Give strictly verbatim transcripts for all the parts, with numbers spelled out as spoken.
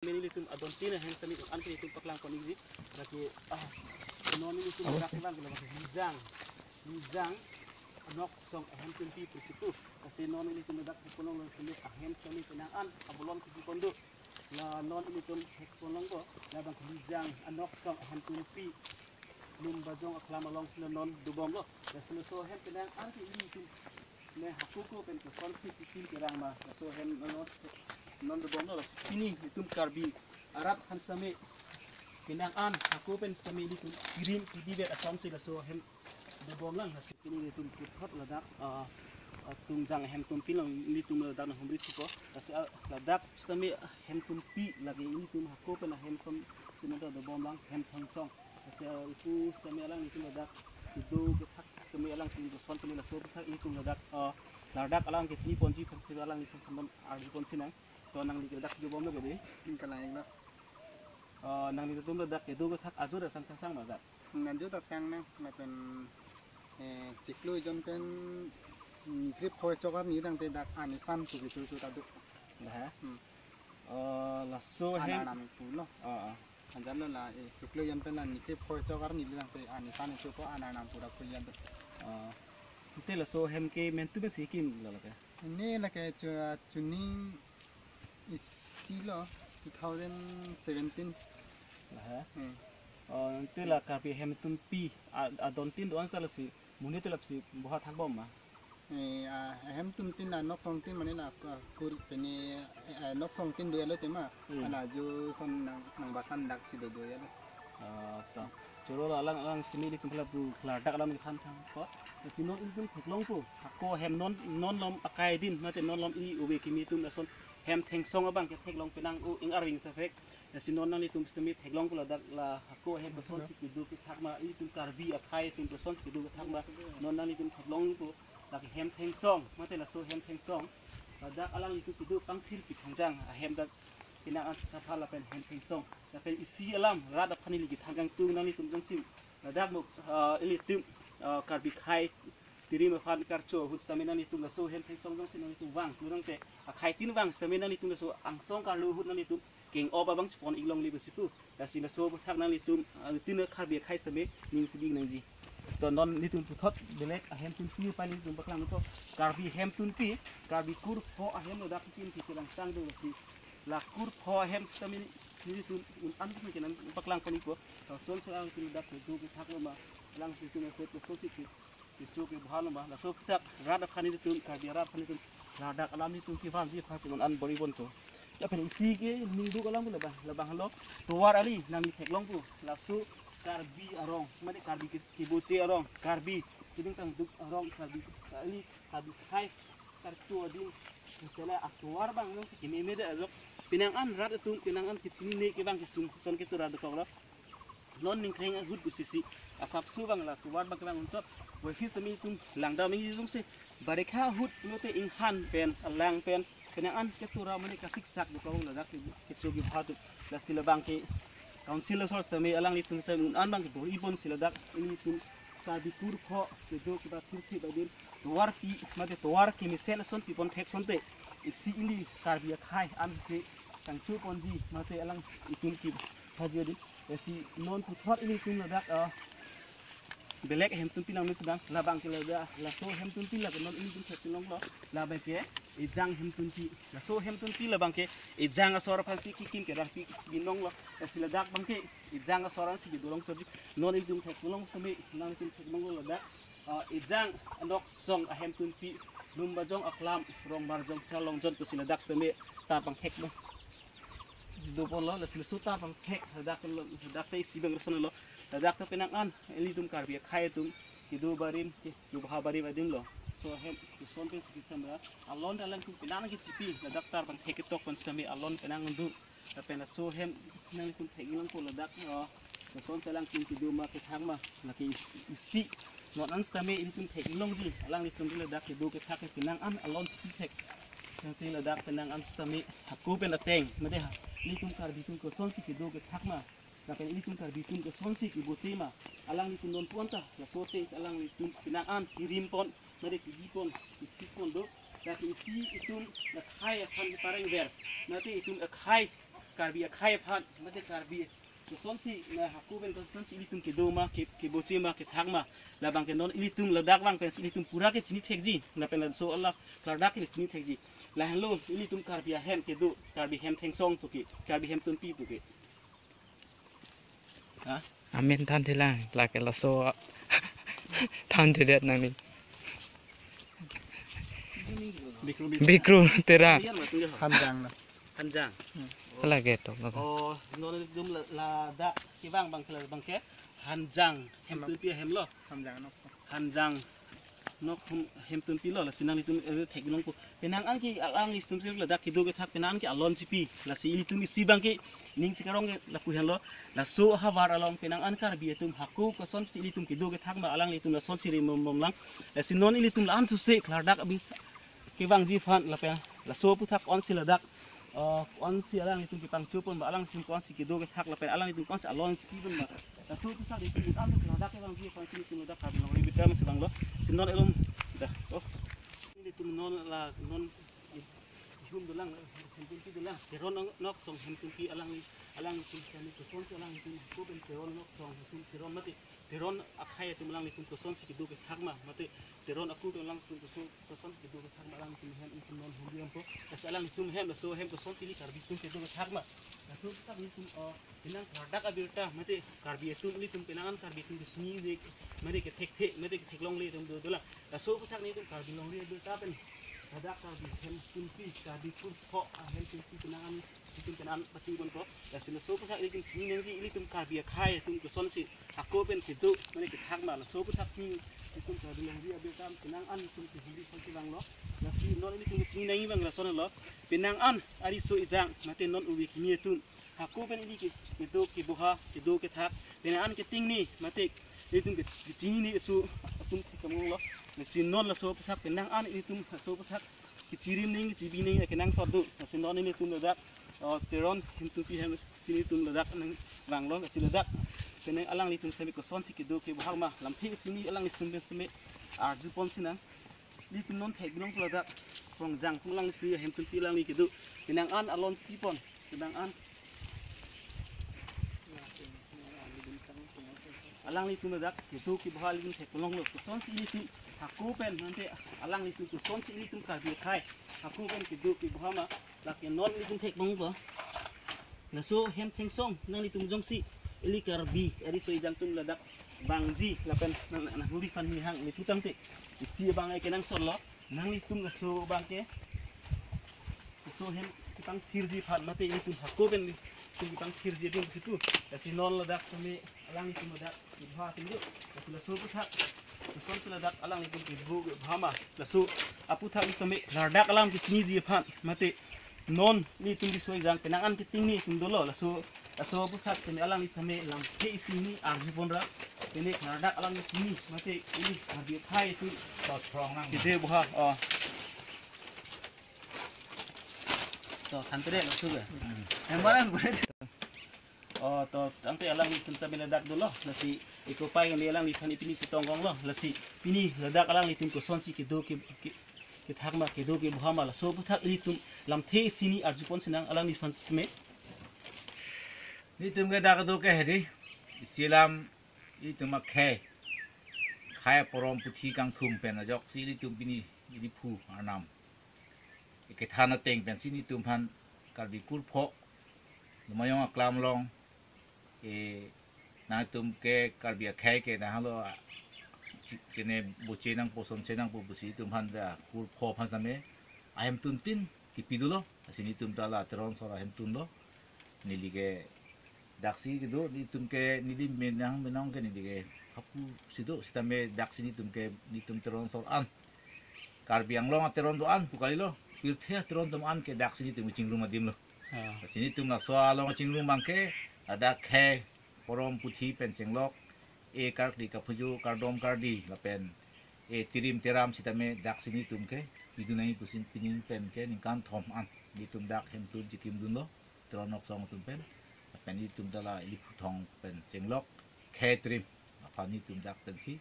Meni ilitum adon tin ahem sitame un-an ke ilitum paklang pon-ikji. Lake, ah, non ilitum rak bang ke labang Lijang, Lijang Anoksong ahemtunpi prisiku. Lasi non ilitum ladak theklong lo sitame ahem sitame penang an abolon kiji kondo. La non ilitum theklong ko labang Lijang Anoksong ahemtunpi Lumbajong aklam alongsi la non dobomlo. Lasi laso ahem penang an ke ilitum ne hako ko pen kosonsi kikim kerang ma laso ahem non non dobomlo. Lasi pini ilitum Karbi arat aphan sitame penang an hako pen sitame ilitum kirim kidivet asonsi laso ahem dobomlang. Lasi pini ilitum puthot ladak, ah, ah, Tungjang ahemtunpi along ilitum ladak nanghumri thupo. Lasi, ah, ladak sitame ahemtunpi lake ilitum hako pen ahem som sitame dobomlang, hem thengsong. Lasi, ah, ipu sitame alanglitum ladak kedo kethak sitame alanglitum koson sitame laso kethak ilitum ladak, ah, ladak alang kechini ponji aphan sitame alanglitum aphan arju ponsinang. To nangli ke ladak dobomlo ke dei? Kalang-iklo. Ah, nanglitum ladak kedo kethak ajo ta sang ta sang ma ladak? Ajo ta sang nang, lapen, eh, chiklo ejon pen nikrip phoi chok arni tangte dak anisan pu kecho cho ta do. Dah, ha? Hmm. Oh, laso ahem. Anarnam pulo. Oh, oh. Anjan lo la, eh, chiklo ejon pen la nikrip phoi chok arni tangte anisan chopo, anarnam pura puya do. Oh. Ante laso ahem ke mentu pensi kimlo lake? Ne lake chu-, chuning isi lo, two thousand seventeen. Aha. Hmm. Oh, ante la Karbi ahemtunpi, a, adon tin do-an sita lasi, monit te lapsi boha thakbom ma? Eh, ah, ahemtuntin la Anoksongtin mane la, ah, kur pene, eh, Anoksongtin do-etlo tema. Hmm. Ala ajo ason nang, nangbasan daksi do do-etlo. Ah, to. Choro la alang, alang sitame ilitum pala pu klardak alam than thang ko. Lasi non ilitum theklongpo. Hako ahem non, non lom akai din, mate non lom ili ove kimi atum lason hem thengsong abang ke theklong penang o ing arving safek. Lasi non nanglitum sitame theklongpo ladak la hako ahem kosonsi kedo kethak ma, ilitum Karbi akhei atum kosonsi kedo kethak ma, non nanglitum theklongpo. Lake hem thengsong, mate laso hem thengsong. Ladak alanglitum kedo pangthir pi thangjang, ahem dak penang an sapha lapen hem thengsong. Lapen isi alam, rat aphan ili kethan kangtung nanglitum jongsi. Ladak mo, ah, ilitum, ah, Karbi akhei tirim aphan karcho ahut sitame nanglitum laso hem thengsong jongsi nanglitum vang. Kurang te, akheitin vang sitame nanglitum laso angsong karlo ahut nanglitum keng-op abang si pon-ik longle pusi pu. Lasi laso aputhak nanglitum, ah, tin Karbi akhei sitame ning si bi nangji. To non nelitum puthot belek ahemtunpi aphan nelitum paklang to. Karbi ahemtunpi, Karbi kurpho ahem ladak kim ki kelang tang do lasi. La kurpho ahem sitame nelitum un-an tum kenan paklang pon-ikpo. To son sera nelitum ladak kedo kethak lo ma, alanglitum ke kosonsi ke kecho keboha lo ma, laso aputhak rat aphan nelitum, Karbi arat aphan nelitum, ladak alam nelitum kevanji aphan si un-an bor-i ponpo. Lapen isi ke ningduk alam pu labang, labang lo tovar ali nangli theklongpo, laso Karbi arong, mane Karbi ke, keboche arong, Karbi keding tangduk arong, Karbi ali, Karbi akhei, karcho adin, misalnya atovar abang jongsi kememe det ajok, penang an rat atum, penang an kechinine ke abang kesung, son ketura dokok lo. Non ningkreng ahut pusisi asapso abang la tovar abang kevang unsot. Wahis tame itum langdam ingjong si. Barikha ahut lote inghan pen, alang pen, penang an ketura mane kasiksak dokok ladak ke, kecho keboha atum. Lasi labang ke council asor sitame alanglitum sitame un-an abang kebor-i ponsi ladak ilitum Karbi kurpho kedo kebathurthi badin tovar pi mate tovar kemesen ason pi pon thek asonte isi ili Karbi akhei an ke kangcho ponji mate alanglitum kephaji adin. Lasi non puthot ilitum ladak, ah, belek ahemtunpi nangli sedang labang ke ladak, laso ahemtunpi ladak non ilitum theklonglo, labang ke Ejang ahemtunpi, laso ahemtunpi labang ke Ejang asor aphansi kekim kerang pi binong lo. Lasi ladak abang ke Ejang asor ansi bidorong soji. Non ilitum theklong sitame nangtum theklonglo ladak, ah, Ejang Anoksong ahemtunpi Lumbajong aklam Rongmarjong Salongjon pusi ladak sitame ta abang thek lo. Doponlo, lasi laso ta abang thek, ladak lo, ladak ta isi abang rason lo. Ladak ta penang an ilitum Karbi akhei atum kedo barim, ke, keboha barim adin lo. To ahem koson pensi ketham ra, alon ta alangtum penang kechipi, ladak ta abang thek ketok pon sitame alon penang do. Lapen laso ahem nanglitum thek-ik longpo ladak, oh, kosonsi alangtum kedo ma kethak ma, lake isi. Non an sitame ilitum thek-ik longji, alanglitum ke ladak kedo kethak ke penang an alon chipi thek. Nangte ladak penang an sitame hako pen ateng, mate ha, ilitum Karbi atum kosonsi kedo kethak ma, lapen ilitum Karbi atum kosonsi keboche ma, alanglitum non pon ta, laso ateng alanglitum penang an kirim pon, mate kebi pon, kethik pon do, lake isi itum akhei aphan pareng ver, mate itum akhei Karbi akhei aphan, mate Karbi kosonsi, na hako pen kosonsi ilitum kedo ma, ke, keboche ma, kethak ma, labang ke non ilitum ladak vang pensi ilitum pura ke chini thekji, lapen laso ala klardak ke chini thekji. Lahenlo ilitum Karbi ahem kedo, Karbi hem thengsong puke, Karbi hem tunpi puke. Ha? Amen than thilang, lake laso than thidet nangli. Bikru, Bikru. Bikru Terang. Iya, matung ya. Hanjang na. Hanjang. Hmm. Lake to, lake. Oh, non ilitum la, ladak kevang abang ke, abang ke Hanjang. Hem Ano? Tunpi ahem lo. Hanjang nok so. Hanjang nok hem, hem tunpi lo, lasi nanglitum, eh, theklongpo. Penang an ke alanglitum si ladak kedo kethak penang an ke alon chipi. Lasi ilitum isi abang ke ning chikarong ke lapu henlo. Laso ahavar along penang an Karbi atum hako kosonsi ilitum kedo kethak ma alanglitum lasonsi rimum mum lang. Lasi non ilitum la-an suse klardak abi kevangji aphan lapen laso aphuthak onsi ladak, eh, onsi alanglitum kepangchopon ma alanglitum konsi kedo kethak lapen alanglitum konsi alon chipi pon ma. Laso aphuthak ilitum an klardak kevangji aphan ilitum ladak Karbi longri bitam si vanglo. Si non elom dah. Oh. Ilitum non la non ihum dolang, hem tunpi dolang. Teron nok song hem tunpi alangli, alanglitum kami kosonsi alanglitum hako pen Teron nok song hem tun Teron mate. Teron akhei atum alanglitum kosonsi kedo kethak ma, mate Teron aku atum alanglitum koson, kosonsi kedo kethak ma alanglitum hem ilitum non hum diampo. Lasi alanglitum hem laso hem kosonsi ili Karbi atum kedo kethak ma. Laso aphuthak ilitum, oh, penang klardak abirta, mate Karbi atum ilitum penang an Karbi atum kesini de, mate kethekthe, mate ketheklongle atum do dolang. Laso aphuthak nelitum Karbi longri abirta pen ladak Karbi hem tunpi, Karbi kurpho ahem tunpi penang an, ilitum penang an pati ponpo. Lasi laso aphuthak ilitum chini nangji ilitum Karbi akhei atum kosonsi hako pen kedo mane kethak ma, laso aphuthak ni ilitum Karbi longri abirta penang an ilitum kehumri kosonsi vanglo. Lasi non ilitum chini nangji vang lason lo. Penang an ariso ejang mate non ove kimi atum hako pen ili ke, kedo keboha, kedo kethak, penang an keting ni, mate ilitum ke, kechini ni su atum thek kamung lo. Lasi non laso aphuthak penang an ilitum laso aphuthak kechirim ning, kechibi ning, kenangsot do. Lasi non ilitum ladak, oh, Teron hem tunpi hem si ilitum ladak nangvanglo, lasi ladak penang alanglitum semi kosonsi kedo keboha ma, lamthe isi ni alanglitum pen semi arjupon sinang. Ilitum non thek bilong pula dak Krongjang pu alangli hem tunpi alangli kedo. Penang an alon chipi pon. Penang an alanglitum dak kedo keboha ilitum theklonglo. Kosonsi ilitum hako pen mate alanglitum kosonsi ilitum Karbi akhei hako pen kedo keboha ma, lake non ilitum theklongpo. Laso hem thengsong nanglitum jongsi ili Karbi ariso ejang atum ladak vangji lapen nang, nang, nanghumri aphan nihang ilitum tangte isi abang ke kenangsot lo. Nanglitum laso abang ke, laso hem kepangthirji aphan mate ilitum hako pen ilitum kepangthirji atum si pu. Lasi non ladak tame alanglitum ladak keboha atum do. Lasi laso aphuthak kosonsi ladak alanglitum kedo keboha ma, laso aphuthak tame ladak alam kechiniji aphan mate non nelitum riso ejang penang an keting ni atum dolo, laso, laso aphuthak semi alangli semi lamthe isi ni arjupon ra. Pini ladak alangli chini mate ili Karbi akhei atum to strong nang kedo keboha, oh. To thantere laso ke. Yang mana? Oh, to tangte alanglitum tame ladak dolo, lasi eko pai ngali alangliphan pini chetongkonglo, lasi pini ladak alanglitum kosonsi kedo ke, ke, kethak ma, kedo keboha ma, laso aphuthak ilitum lamthe isi ni arjupon sinang alangliphan seme. Nelitum ke dak do ke heri, isi alam ilitum akhei, khei porom puthi kangthum pen ajoksi ilitum pini ili phu arnam kethan ateng pensi nelitum aphan Karbi kurpho, Lumayong aklam along, e, nangtum ke Karbi akhei ke nahalo, a, chu-, kene boche nangpo, sonse nangpo pusi nelitum aphan da kurpho aphan tame ahemtun tin kipi dolo, lasi nelitum ta la Teron sor ahemtun lo, neli ke daksi kedo, nelitum ke neli menang menang ke neli ke hapu si do, sitame daksi nelitum ke nelitum Teron sor an, Karbi Anglong ateron do-an pu kalilo, pirthe ateron atum an ke daksi nelitum chingrum adim lo. Ah. Lasi nelitum laso along chingrum abang ke, ladak khei porom puthi pen chenglok, e karkli kaphujo kardom kardi lapen e tirim teram sitame daksi nelitum ke pidun nangji pusi pini pen ke ningkan thom an nelitum dak hemtun chikim dunlo, Teron Noksong atum pen, lapen nelitum ta la ili phuthong pen chenglok khei trim aphan nelitum dak pensi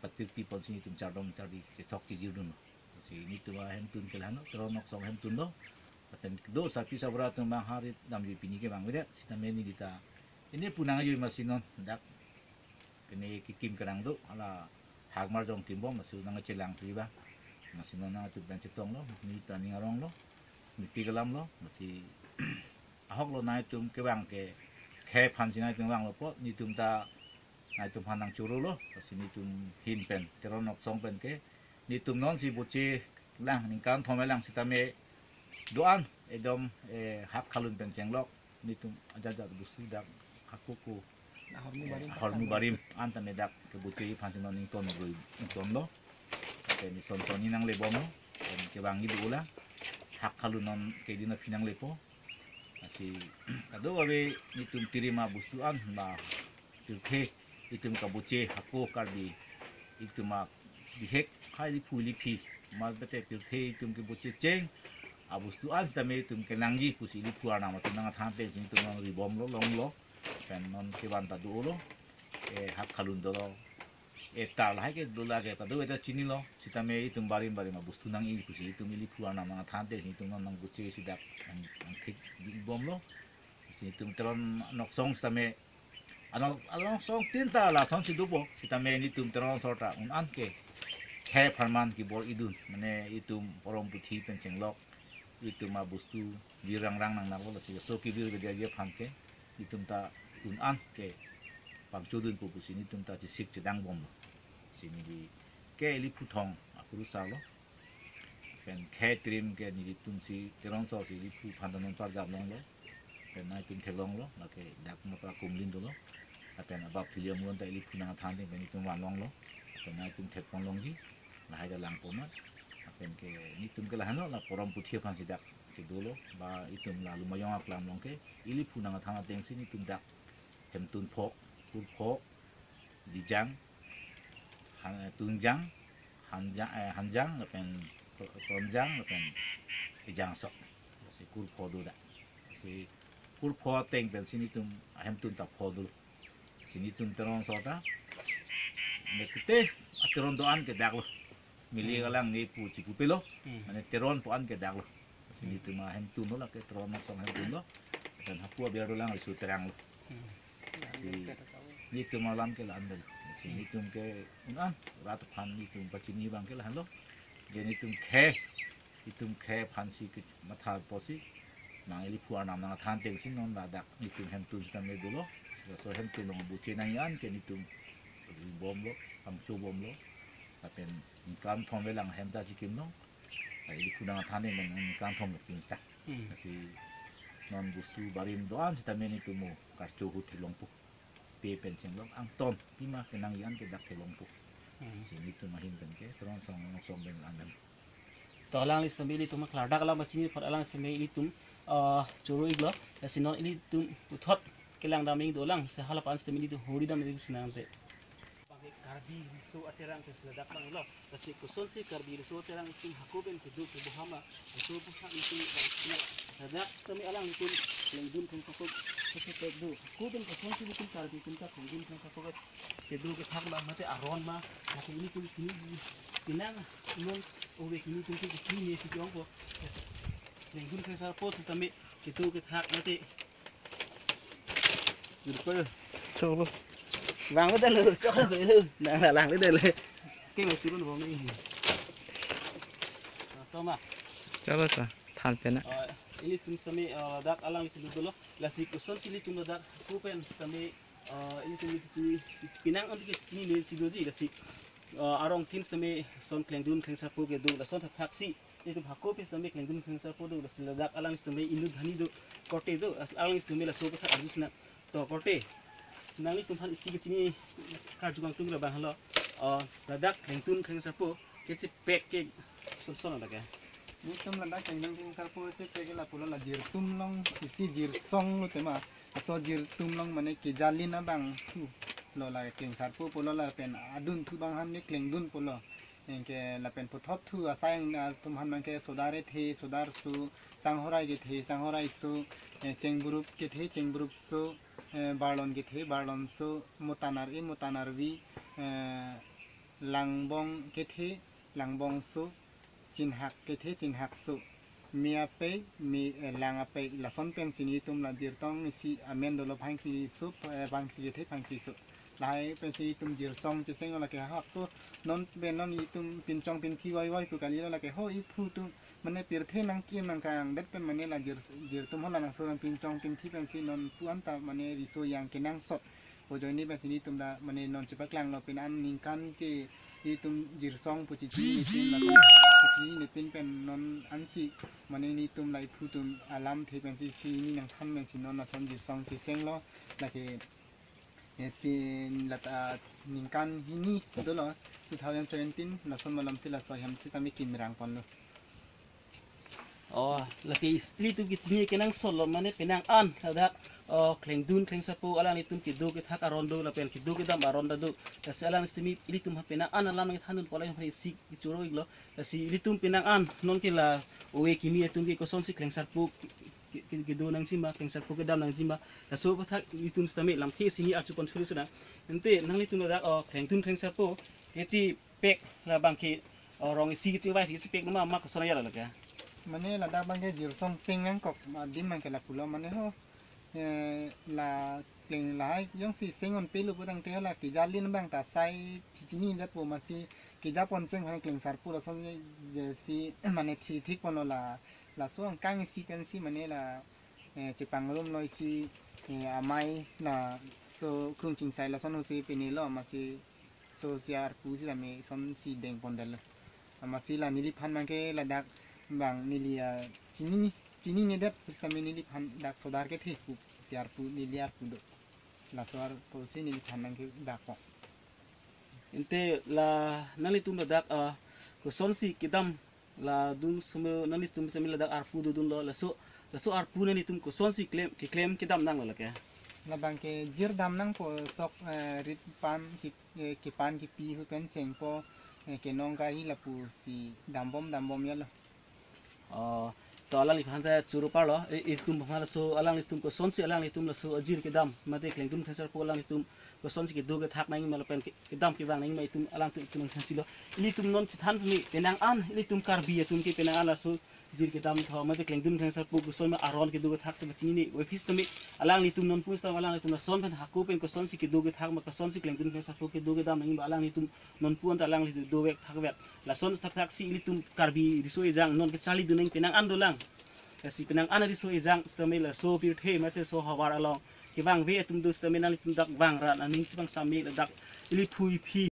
patirpi ponsi nelitum chardom chardi chethok chijir dunlo. Lasi nelitum ahemtun ke la-an lo, Teron Noksong ahemtun lo. Lapen do sarpi sarbura atum abang ha rit damjui pini ke bang vedet, sitame neli ta pine pu nangjui, masi non dak pine kekim kerang do, hala hak marjong kimbom, masi nangchelang si ba, masi non nangtum pen chetonglo, neli ta ning aronglo, neli pi kalamlo, masi ahoklo, nangtum kevang ke khei aphan si nangtum vanglo apot, nelitum ta nangtum aphan nangchorolo, masi nelitum ahin pen, Teron Noksong pen ke nelitum non si boche lang, ningkan thom lang sitame do-an, ekdom, eh, hak khalun pen chenglok, nelitum ajat ajat bostu dak hako ko, Ahormu eh, barim ahormu barim an tame dak keboche aphan si non ington rui ingtonlo. Lapen ison son ni nanglebomlo, lapen kevangji do lang, hak khalun non kedin aphi nanglepo. Lasi kadokave nelitum tirim abostu an ba pirthe itum kaboche hako Karbi itum abihek hai iliphu iliphi, mate pirthe itum keboche cheng abostu an sitame itum kenangji pusi iliphu arnam atum nangthan ateng si itum nang ribomlo, longlo, pen non kevan ta dolo, eh, hak khalun dolo, eh, tar lahai ke do lake kadokave ta chinilo, sitame itum barim barim abostu nangji pusi itum iliphu arnam nangthan ateng si itum non nangboche si dak nang, nangthik bomlo. Si itum Teron Noksong sitame ano, ano song tin ta lason si dopo, sitame nelitum Teron Noksong ta un-an ke khei apharman kebor-idun, mane itum porom puthi pen chenglok, itum abostu vir rangrang nangnanglo, lasi so kevir kedia aphan ke itum ta un-an ke pangchodunpo pusi nelitum ta chesik chedangbomlo. Si neli ke iliphu thong akurusarlo. Pen khei tirim ke nelitum si Teron Noksong si iliphu aphan ta non parjap longlo. Pen nangtum theklonglo, lake dak mata kumlin dolo. Lapen abap thili amun ta iliphu nangthan ateng pen itum van longlo. Pen nangtum thekpon longji, lahai ta langpon non. Lapen ke nelitum ke lahenlo, la porom puthi aphan si dak kedolo, ba itum la Lumayong aklam along ke iliphu nangthan ateng si nelitum dak hemtun pho, kur pho, dijang, han, tunjang, hanjang, eh, hanjang, lapen tonjang, lapen ejang sok. Lasi kur pho do dak. Lasi kur pho ateng pen si nelitum ahemtun ta pho dolo. Si nelitum Teron Noksong ta, ne kute ateron do-an ke daklo. Mili Hmm. kalang ne pu chipupelo, Hmm. mane Teron pu an ke daklo. Si Hmm. nelitum ahemtun lo, lake Teron Noksong ahemtun lo. Dan hapu aber dolang isu terang lo. Hmm. Si nelitum alam ke la-an dolo. Si Hmm. nelitum ke un-an rat aphan nelitum pachini abang ke lahenlo. Ke nelitum khei, itum khei aphan si ke matha apotsi nang iliphu arnam nangthan ateng si non ladak nelitum hemtun sitame dolo. Laso hemtun along boche nangji an ke nelitum ribomlo, pangchobomlo. Lapen ningkan thom velang hem ta chikimlo. Ai iliphu nangthan ateng pen ningkan thom lo pingta. Hmm. Lasi non bostu barim do-an sitame nelitum mo karcho ahut theklongpo. Pe pen chenglok, angton pima kenangji an ke dak theklongpo. Hmm. Si nelitum ahin pen ke Teron Noksong, Noksong pen an. To alangli sitame ilitum klardak alam pachini apot alangli sitame ilitum, ah, choro-iklo. Lasi non ilitum puthot kelang dam ing dolang, si hala aphan sitame ilitum hori dam ing sinang te. Bang ke Karbi Riso Aterang ke ladak bang lo. Lasi kosonsi Karbi Riso Aterang itum hako pen kedo kebohama, itum puthak itum bang sina. Ladak sitame alanglitum klengdun khengsarpo kepek do. Hako pen kosonsi itum Karbi itum ta klengdun khengsarpo kedo kethak ma, mate aron ma, mate ilitum kini pinang non ove kini itum ke kini ne si jongpo. Klengdun khengsarpo sitame kedo kethak mate. Jurpo. Choklo. Vanglo dalo, choklo dalo. Nang la langlo dalo. Ke mo turun bom ni. To ma. Choklo to. Than pen na. Ah, ilitum sitame, ah, dak alanglitum dolo. Lasi kosonsi ilitum ladak hako pen sitame, ah, ilitum chini pinang an ke chini ne si doji lasi. Ah, arongtin sitame son klengdun khengsarpo kedo, lason thakthak si itum hako pen sitame klengdun khengsarpo do, lasi ladak alang sitame inut hani do, korte do, as-, alang sitame laso aphuthak arju sinang. To korte, nanglitum aphan isi kachini karju kangtung labang halo, ah, ladak klengdun khengsarpo kechepek ke son son ladak ke. Nelitum ladak klengdun khengsarpo chepek ke lapulo, la jirtum along isi jirsong lo tema. Laso jirtum along mane kejalin abang thu lo, la khengsarpo pulo lapen adunthu abang han ne klengdun pulo. Anke lapen puthot thu asai atum han abang ke sodar ethe, sodarso, sanghorai kethe, sanghoraiso, eh, chengburup kethe, chengburupso, eh, barlon kethe, barlonso, motanar-e, motanarvi, eh, langbong kethe, langbongso, chinghak kethe, chinghakso. Me apei, me, eh, lang apei, lason pensi nelitum la jirtong isi amen dolo, phangkri sup, eh, phangkri kethe, phangkri sup. Lahai pensi nelitum jirsong chesenglo lake hako. Non pen non itum pinchong pinthi voi voi pu kalilo lake ho, iphu atum mane pirthe nangkim nangkangdet pen mane la jir, jirtum ho la nangso nang pinchong pinthi pensi nonpu anta mane riso yang kenangsot. Ajoine pensi nelitum ta mane non chepaklanglo, pini an ningkan ke itum jirsong pu chichinine pin la, chichinine pin pen non ansi mane nelitum la iphu atum alamthe pensi isi hini nangthan pensi non lason jirsong chesenglo. Lake, eh, pini lata ningkan hini dolo, two thousand seventeen, lason malomsi laso ahem sitame kimirang ponlo. Oh, lake is-, ilitum kechini kenangsotlo mane penang an ladak, oh, klengdun klengsarpo alanglitum kedo kethak aron do lapen kedo kedam aron ta do. Lasi alang sitame ilitum ha penang an alam nangthandun pu alang isi kechoro-iklo. Lasi ilitum penang an non ke la ove kimi atum ke kosonsi klengsarpo ke, ke, kedo nangji ma, klengsarpo kedam nangji ma, laso aputhak itum sitame lamthe isi hini arju pon suri suna. Ante nanglitum ladak, oh, klengdun klengsarpo kechipek labang ke, oh, rong isi kechivai kechipek nama ma koson ajat lo ke? Mane ladak abang ke jirsong seng nangkok, adim abang ke lapulo mane ho. Eh, la kleng lahai jongsi seng-un pelo putangte la keja lin abang ta sai chichini detpo, masi keja pon cheng hang klengsarpo lason je, jesi mane thi thik ponlo la, laso angkang isi pensi mane la, eh, chepangrumlo isi, eh, amei laso krung chingsai lason ho si pinelo, masi so si arpu sitame sonsi deng pondetlo. Amatsi la neliphan abang ke ladak abang neli, ah, chini, chininedet sitame neliphan dak sodar kethe pu si arpu, neli arpu do. Laso arpu si neliphan abang ke dakpo. Ante la nanglitum ladak, ah, kosonsi kedam la dun sume nanglitum sitame ladak arpu dodunlo, laso, laso arpu nanglitum kosonsi klem, keklem kedam nanglo lake? Labang ke jir dam nangpo sok, eh, rit pan ki, eh, kepan kepi hu pen chengpo, eh, kenong kari lapusi dambom dambom yalo. Oh, to alangliphan ta choro parlo, eh, itum aphan laso alanglitum kosonsi alanglitum laso ajir kedam mate klengdun klengsarpo alanglitum kosonsi kedo kethak nangji ma lapen ke, kedam kevang nangji ma itum alangtum itum nangthansilo. Ilitum non chethan sitame penang an ilitum Karbi atum ke penang an laso jir kedam tho mate klengdun klengsarpo koson ma aron kedo kethak sitame chinine ove sitame alanglitum nonpu sitame alanglitum lason pen hako pen kosonsi kedo kethak ma kosonsi klengdun klengsarpo kedo kedam nangji ma alanglitum nonpu anta alanglitum dovek thakvek. Lason thakthak si ilitum Karbi riso ejang non kecharlidun nangji penang an dolang. Lasi penang an riso ejang sitame laso pirthe mate so havar along kevangve atum do sitame nanglitum dak vang rat aning chepangsamji ladak ili phui phi